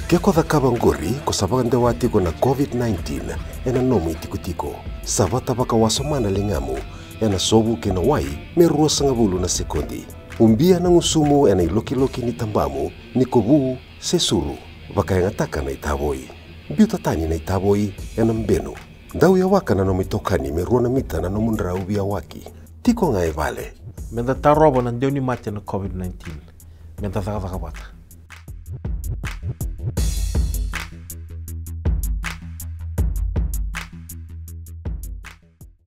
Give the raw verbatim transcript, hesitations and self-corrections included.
Ke ko cakava oqori, ko sa vakadewa tiko na COVID nineteen ena nomu itikotiko. Sa vata vakawasoma na ligamu ena sovu kei na wai me ruasagavulu na sekodi. Ubia na gusumu ena ilokiloki ni tabamu ni ko vu se suru. Vakayagataka na itavoi. Biuta tani na itavoi ena benu. Dau yawaka na nomu itokani me rua na mita na nomu drau veiyawaki. Tiko ga e vale. Meda tarova na deunimate na COVID nineteen. Meda cakacaka vata.